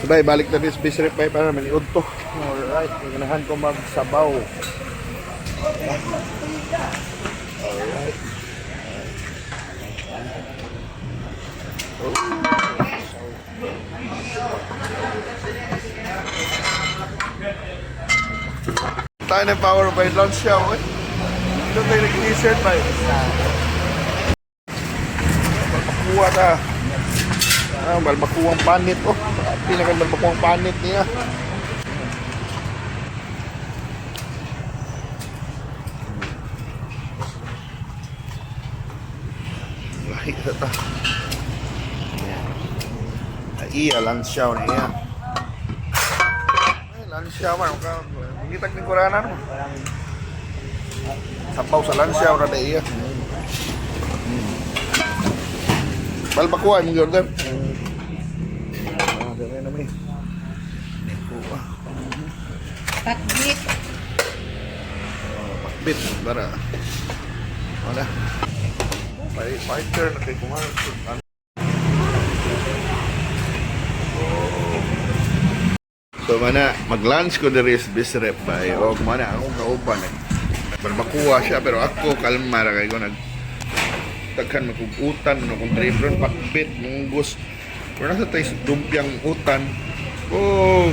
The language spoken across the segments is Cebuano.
So bay, balik na this bisrip bay para maniud to. Alright, ganahan ko magsabaw. Alright. Tayo ng power by lunch siya, eh. Ito tayo nag-t-shirt ba? Balbakuha ta. Ah, balbakuwang panit. Oh, pinaka balbakuwang panit niya. Lahi sa ta. Ayan. Ay, iya, lunch siya niya. Ay, lunch siya man. Ngitag ni Kuranan mo. Sapaw sa lansya, ora na iya. Balbakuha imong order. Ah, dere na mi. Kuha. Pakbit. Pakbit bara. Wala. May fighter na kay kumar. So mana mag-lunch ko diri sa Bisrep bay. Og mana akong kauban eh. Barbacoa siya pero ako kalma ra kay ko nag daghan man kog utan no kung tripron pakbit munggos. Pero nasa tayo sa dumpiang utan. Oh.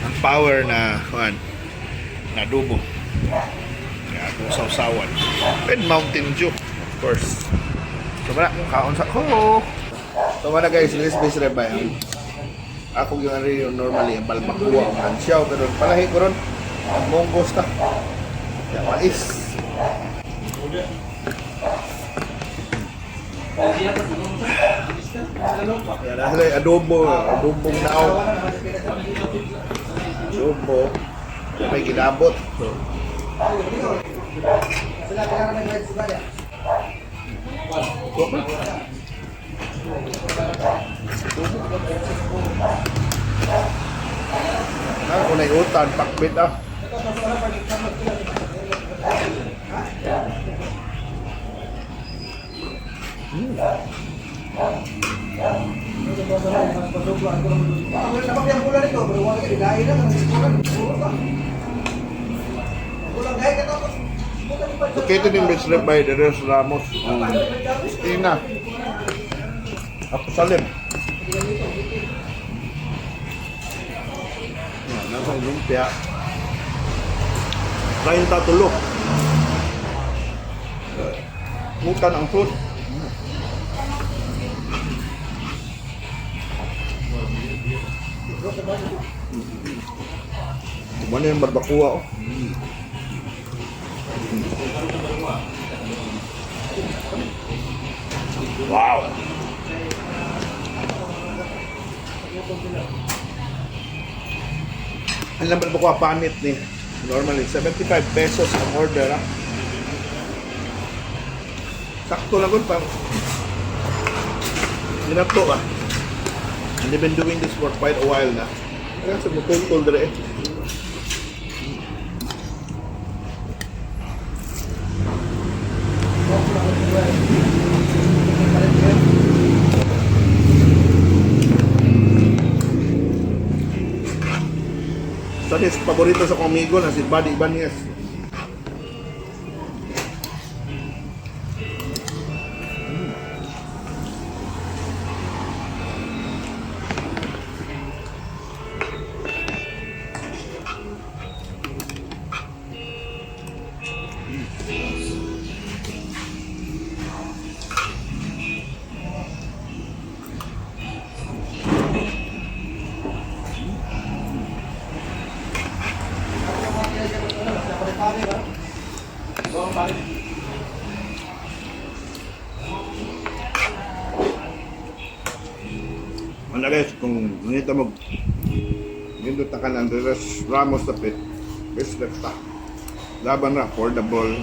Ang power na kuan na adobo. Kaya atong sausawan. And Mountain Dew, of course. So mana kaon sa ko. So mana guys, this Bisrep bay. Ako yung ano yung normally ang balbakuha o kansyaw pero palahi ko ron ang monggos ta. Kaya mais. Kaya nasa yung adobo, adobong nao. Adobo. May ginabot. So, na, unay utan, pakbit ah. Located in Bisrep by Deres Ramos. Ina. Ako salim. Yan, nasa lumpia. 30 tulo. Mutan ang food. Kumano yung barbacoa oh. Wow! Ang lamang barbacoa panit ni normally 75 pesos ang order ah. Sakto lang gud pang ginato ah. And they've been doing this for quite a while na. Kaya sa mutultol dire eh. Sa this paborito sa kong amigo na si Buddy Ibanez. Ano guys, kung nito mo nindot na ka ng Andres Ramos Tapit, best left ta. Laban na, affordable.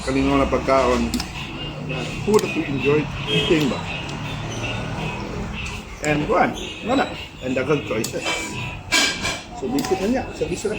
Kalinaw na pagkaon. Food that we enjoy eating ba? And one, wala. And daghang choices. So visit na niya, sa Bisra.